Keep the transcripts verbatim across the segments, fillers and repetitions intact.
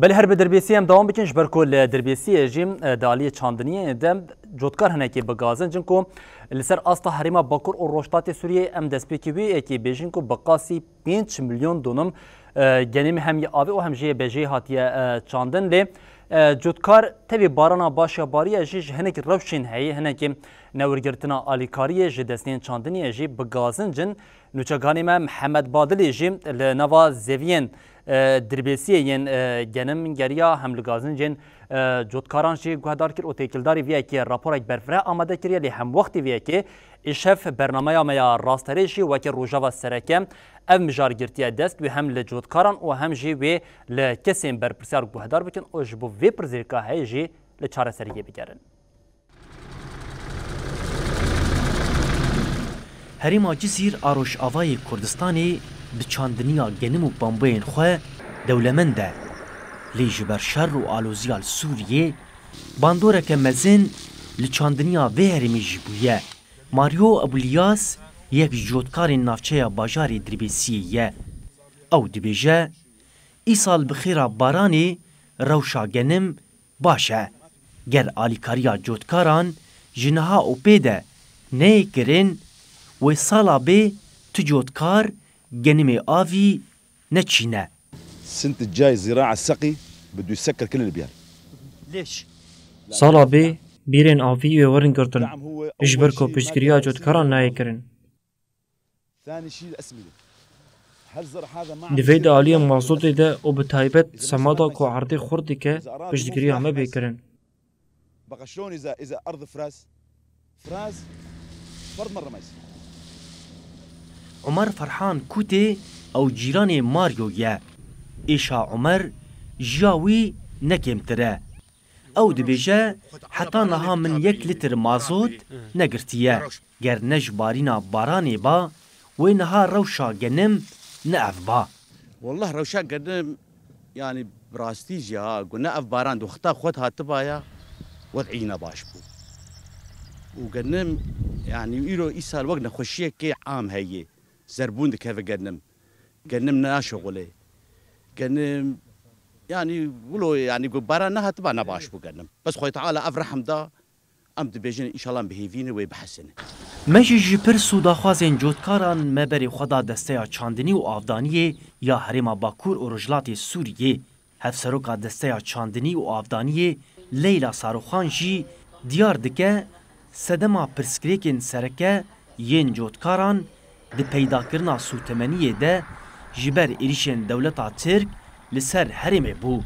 Belê, her bi Dirbêsiyê em dewam bikin, ji ber ku li Dirbêsiyê jî, e, di aliyê çandiniyê de cotkar hinekî bi gazinc in ku li ser asta herêma Bakur û Rojhilatê Sûriyê em destpêkî wê yekê bêjin ku bi qasî pênc milyon donim, e, genimê hem yê avê û hem jê bejê hatiye, e, çandin. Lê, e, cotkar tevî barana baş ya bariye jî ji hinek rewşên heye, hinekî newirgirtina alîkariyê ji destên çandiniyê jî bi gazinc in. Nûçeganê me Mihemed Badilî jî li nava zeviyên, e, Dirbêsiyê yên, e, genim geriya hem li gazincên, e, cotkaran jî guhdar kir û têkildarî vê yekê raporek berfireh amade kiriye, lê hemwextî vê yekê îşev bernameya me ya rasterê jî weke rojava sereke ev mijar girtiye dest, wê hem li cotkaran û hem jî wê li kesên berpirsiyar guhdar bikin û ji bo vê pirsgirêka heye jî li çareseriyê bigerin. Herêma Cizîr a Rojavayê Kurdistanê bi çandiniya genim û pembeyên xwe dewlemend e. Lê ji ber şer û aloziya li Sûriyê bandoreke mezin li çandiniya vê herêmê jî bûye. Mario Abuliyas yek ji cotkarên navçeya bajarê Dirbêsiyê ye. Ew dibêje, îsal bi xêra baranê rewşa genim baş e. Ger alîkariya cotkaran ji niha û pê de neyê kirin, wê sala bê tu cotkar genimê avî neçîne. السنة الجاي زراعة السقي بده يسكر كل البيار. Sala bê bîrên avî wê werin girtin, ji ber ku piştgiriya cotkaran nayê kirin. Divê di aliyê mazotê de û bi taybet semada ku erdê xurt dike, piştgiriya me bê kirin. Umer Ferhan Kutê ew cîranê Mario ye. Êşa Umer jiya wî ne kêmtir e. Ew dibêje, heta niha min yek lîtir mazot negirtiye. Ger ne ji barîna baranê ba, wê niha rewşa genim ne ev ba. Wallah rewşa genim, yanî bi rastî jî ha, ku ne ev baran di wexta xwe de hatibaya, wed'î ne baş bû. Û genim, yanî îro îsal wek nexweşiyekê am heye. Zerbûn dikeve genim. Genim naşixulê. Genim, yanî, wilo, yanî, ku baran nehatiba ne baş bû genim. Bes Xwedê Teala ev rehm da, em dibêjin, înşallah em bi hêvî ne wê bihesine. Me jî ji pirs û daxwazên cotkaran me berê xwe da Desteya Çandinî û Avdaniyê ya Herêma Bakur û Rojhilatê Sûriyê. Hevseroka Desteya Çandinî û Avdaniyê Leyla Saroxan jî diyar dike, sedema pirsgirêkên sereke yên cotkaran di peydakirina sûtemeniyê de ji ber êrîşên dewleta Tirk li ser herêmê bû.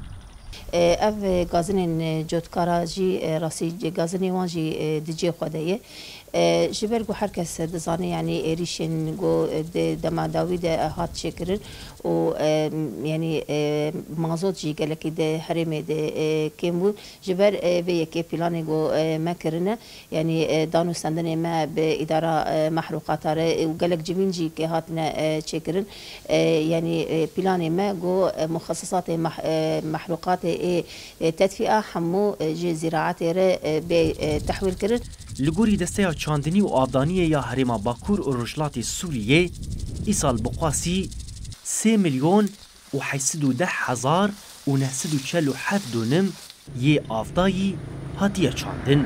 Ev gazinên cotkara jî, rastî gazinê wan jî di cihê xwe de ye. Ji ber ku her kes dizane, yanî êrîşên ku di dema dawî de hat çêkirin û, yanî, mazot jî gelekî di herêmê de kêm bû. Ji ber vê yekê planê ku me kirine, yanî, e, dan û stendinê me bi îdara, e, mehrûqata re, e, û gelek civîn jî ke hatine, e, çêkirin. E, yanî, e, planê me ku, e, muxesisatê meh-, e, mehrûqatê ê, e, tedfîa hemû, e, ji zîraetê re, e, bê, e, tehwîl kirin. Li gorî Desteya Çandinî û Avdaniyê ya Herêma Bakur û Rojhilatê Sûriyê, îsal bi qasî sê milyon û heşt sed û deh hezar û neh sed û çel û heft donim yê avdayî hatiye çandin.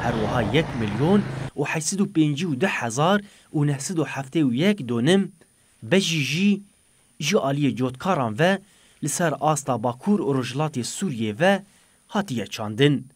Her wiha yek milyon û heşt sed û pêncî û du hezar û neh sed û heftê û yek donim bejî jî ji aliyê cotkaran ve li ser asta Bakur û Rojhilatê Sûriyê ve hatiye çandin.